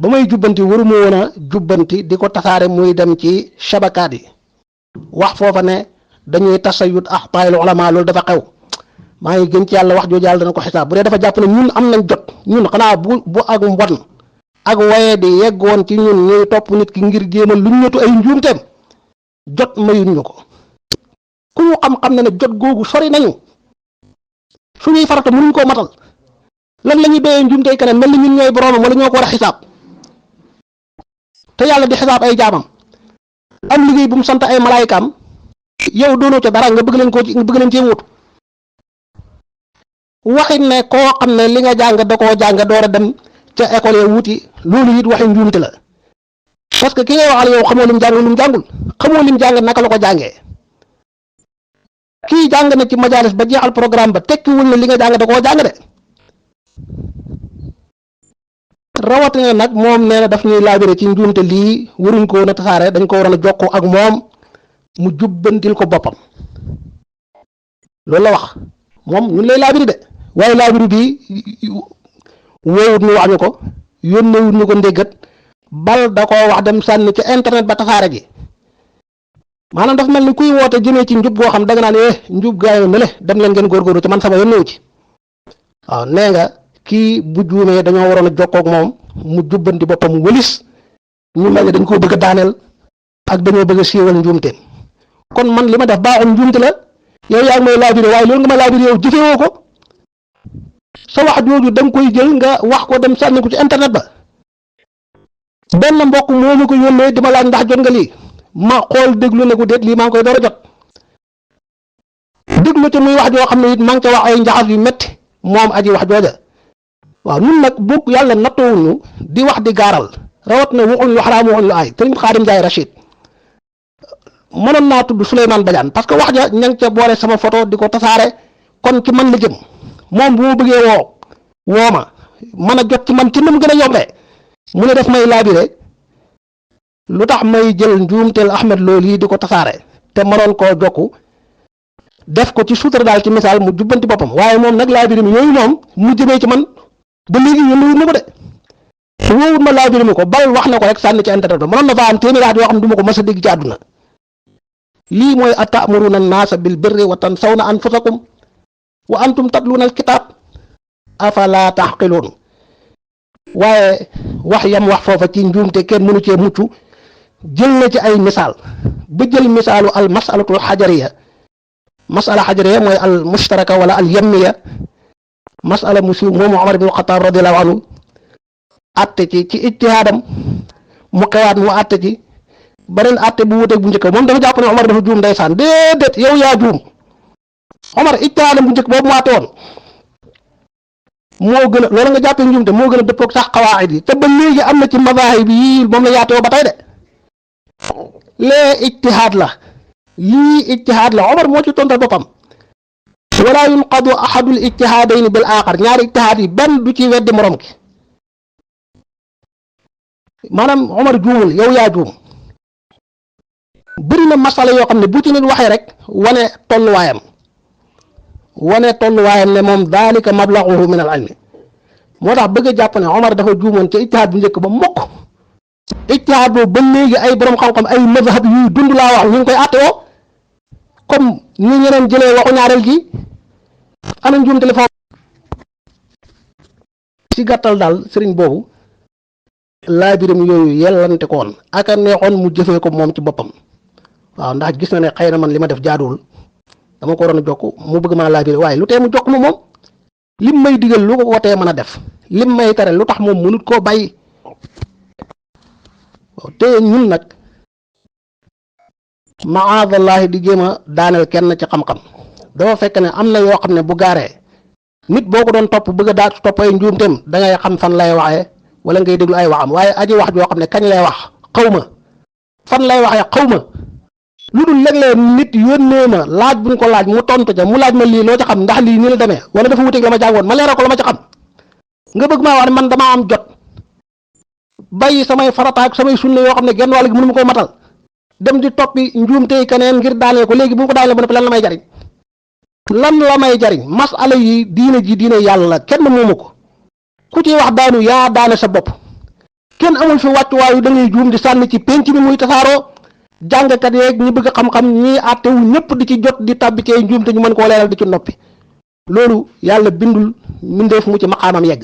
ba may jubbanti waruma woon a jubbanti di ko tasaare muy dem ci shabakaat yi wax foofa ne dañuy tasayut axtaayil ulama loolu dafa xew maa ngi gën ci yàlla wax jooju yàlla dana ko xisaab bu dee dafa jàpp ne ñun am nañ jot ñun xanaa bu ak mbon ak waye di yeggoon ci ñun ñuy topp nit ki ngir jéemal lu ñu ñëtu ay njuumteem jot mayuñ ñu ko ku ñu xam-xam ne jot googu sori nañu suñuy farata mënuñ koo matal lan la ñuy béyee njuumtey keneen mel ni ñun ñooy boroomam wala ñoo ko war a xisaab te yàlla di xisaab ay jaamam am liggéey bu mu sant ay malaayikaam yow doonoo ca dara nga bëgg leen cee wut waxit ne koo xam ne li nga jàng da koo jàng door a dem ca école ya wuti loolu it waxi njuumte la parce que ki ngay waxal yow xamoo lim jàng lim jàngul xamoo lim jàng naka la ko jàngee kii jàng na ci majalis ba jeexal programme ba tekkiwul ne li nga jàng da koo jàng de rawatina nag moom nee na daf ñuy laabire ci njuumte lii waruñ ko woon a tasaare dañ ko waroon a jokkoo ak moom mu jubbantil ko boppam loolu la wax moom ñun lay laabiri de waaye laabiri bi woowut ñu wax ñu ko yónneewut ñu ko ndéggat bal da koo wax dem sànni ci internet ba tasaare gi maanaam dafa mel ni kuy woote jëmee ci njub goo xam da nga naan njub gaay na le dem leen ngeen góorgóorlu ci man sama yónneewu ci waaw nee nga kii bu juumee dañoo waroon a jokkoo ak moom mu jubbanti boppam wëlis ñu mel ni dañ koo bëgg a daaneel ak dañoo bëgg a siiwal njuumteem kon man li ma def baaxul njuumte la yow yaa ngi may laabiré waaye loolu nga ma laabiré yow jëfewoo ko sa wax jooju da nga koy jël nga wax ko dem sànni ko ci internet ba benn mbokk moo ma ko yónnee di ma laaj ndax jot nga lii ma xool déglu ne ko déet lii maa ngi koy door a jot déglu ci muy wax joo xam ne it maa ngi ca wax ay njaxas yu metti moom aji wax jooja waaw ñun nag bokk yàlla nattoowuñu di wax di gaaral rawat na waxuñ lu xaraam waxuñ lu aay sëriñ Xaadim Njaay Rachid mënoon naa tudd Souleymane Badiane parce que wax ja ña ngi ca boole sama photo di ko tasaare kon ci man la jëm moom bu ma bëggee woo ma mën a jot ci man ci nam gën a yombee mu ne def may laabire lu tax may jël njuumteel Ahmed loolu yi di ko tasaare te mënoon koo jokku def ko ci suutar daal ci misaal mu jubbanti boppam waaye moom nag laabire mi yooyu moom mu jëmee ci man ba léegi yónniwut ma ko de woowut ma laabire mi ko bal wax na ko rek sànni ci internet ba mënoon na faa am téeméeri at yoo xam ne du ma ko mës a dégg ci àdduna lii mooy atamuruna naasa bil birri wa tansawna anfusakum wa antum tatluuna alkitaab afala taxqiluun waaye wax yam wax foofa ci njuumte kenn mënu cee mucc jël na ci ay misaal ba jël misaalu al masalatul xajariya masala xajariya mooy al mushtaraka wala al yammiya masala musi moomu Omar ibn Xataab radiyallahu anhu atte ci ijtihaadam mu xewaat mu atte ci beneen atte bu wuteeg bu njëkk moom dafa jàpp ne Omar dafa juum ndeysaan déedéet yow yaa juum Omar ijtihaadam bu njëkk boobu mu atte woon moo gën a loolu nga jàppee njuumte moo gën a dëppoog sax xawaayid yi te ba léegi am na ci mazaahib yi moom la yaatoo ba tey de lee ijtihaad la lii ijtihaad la Omar moo ci tontal boppam wala yunqadu ahadul ijtihaadayni bil aaxar ñaari ijtihaad yi benn du ci weddi morom ki maanaam Omar juumul yow yaa juum bëri na masala yoo xam ne bu ci nit waxee rek wane tolluwaayam ne moom daalika mablaguhu min al ilmi moo tax bëgg a jàpp ne Omar dafa juumoon ca ijtihaad bu njëkk ba mokk ijtihaad boobu ba léegi ay borom xam-xam ay mazhab yuy dund laa wax ñu ngi koy àttewoo comme ni ñeneen jëlee waxu ñaareel gi ana njuum téléphone ci gàttal daal sëriñ boobu laabiram yooyu yellante ko woon ak a neexoon mu jëfee ko moom ci boppam waaw ndax gis na ne xëy na man li ma def jaaduwul dama ko waroon a jokk mu bëgg maa laabire waaye lu tee mu jokk ma moom lim may digal lu ko wotee mën a def lim may tere lu tax moom mënut koo bàyyi te ñun nag maadallahi di jéem a daaneel kenn ci xam-xam dafa fekk ne am na yoo xam ne bu gaaree nit boo ko doon topp bëgg a daa topp ay njuumteem da ngay xam fan lay waxee wala ngay déglu ay waxam waaye aji wax joo xam ne kañ lay wax xaw ma fan lay waxee xaw ma lu dul léeg-léeg nit yónnee ma laaj buñ ko laaj mu tontu ca mu laaj ma lii loo ca xam ndax lii nii la demee wala dafa wuteeg la ma jàngoon ma leeral ko la ma ca xam nga bëgg maa wax ne man damaa am jot bàyyi samay farataak samay sunna yoo xam ne genn wàll gi mënu ma koo matal dem di toppi njuumtey keneen ngir daanee ko léegi bu ko daanee ba noppi lan la may jariñ masala yi diine yàlla la kenn moomu ko ku ci wax daanu yaa daane sa bopp kenn amul fi wàccuwaayu da ngay juum di sànni ci penc mi muy tasaaroo jàngkat yeeg ñi bëgg xam-xam ñi àttewu ñëpp di ci jot di tàbbi ci njuum te ñu mën koo leeral di ci noppi loolu yàlla bindul mbindeef mu ci maqaamam yegg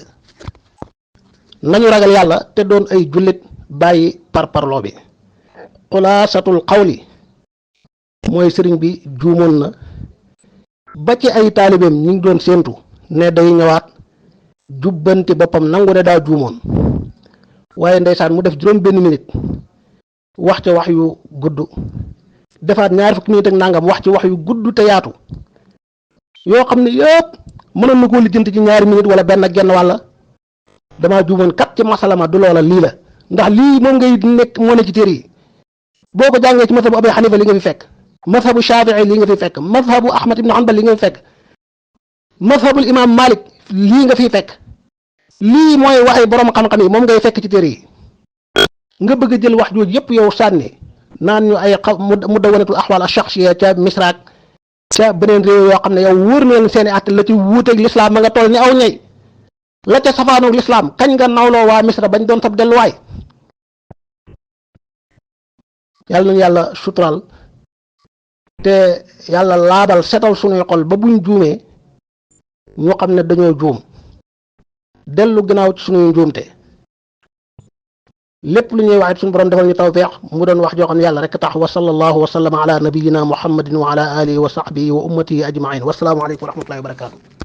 nañu ragal yàlla te doon ay jullit bàyyi parparloo bi xulaasatul xawli mooy sëriñ bi juumoon na ba ci ay taalibeem ñi ngi doon séentu ne day ñëwaat jubbanti boppam nangu ne daa juumoon waaye ndeysaan mu def juróom benn minute wax ca wax yu gudd defaat ñaar fukki minute ak nangam wax ci wax yu gudd te yaatu yoo xam ne yëpp mënoon na koo lijjanti ci ñaari minute wala benn genn wàlla damaa juumoon kat ci masalama du loola lii la ndax lii moom ngay nekk moo ne ci téere yi boo ko jàngee ci mazhabu Abi Xanifa li nga fi fekk mazhabu Shafii li nga fi fekk mazhabu Ahmad ibn Hanbal li nga fi fekk mazhabul imam Malik lii nga fi fekk lii mooy waxi borom xam-xam yi moom ngay fekk ci téere yi nga bëgg a jël wax jooju yëpp yow sànni naan ñu ay mu dawanatul axwaal ash-shaxsiyya ca misraak ca beneen réew yoo xam ne yow wóor na leen seeni àtte la ci wuuteeg lislaam ma nga toll ni aw ñey la ca safaanoog lislaam kañ nga nawloo waa misra bañ doon sab delluwaay yàlla nañu yàlla sutural te yàlla laabal setal suñuy xol ba buñ juumee ñu xam ne dañoo juum dellu gannaaw ci suñuy njuumte lépp lu ñuy wax it suñu borom defal ñu tawfeex mu doon wax joo xam ne yàlla rek tax wa sallallahu wa sallama ala nabiyyina muhammadin wa ala alihi wa sahbihi wa ummatihi ajmain wasalaamu aleykum wa rahmatullahi wa barakatuh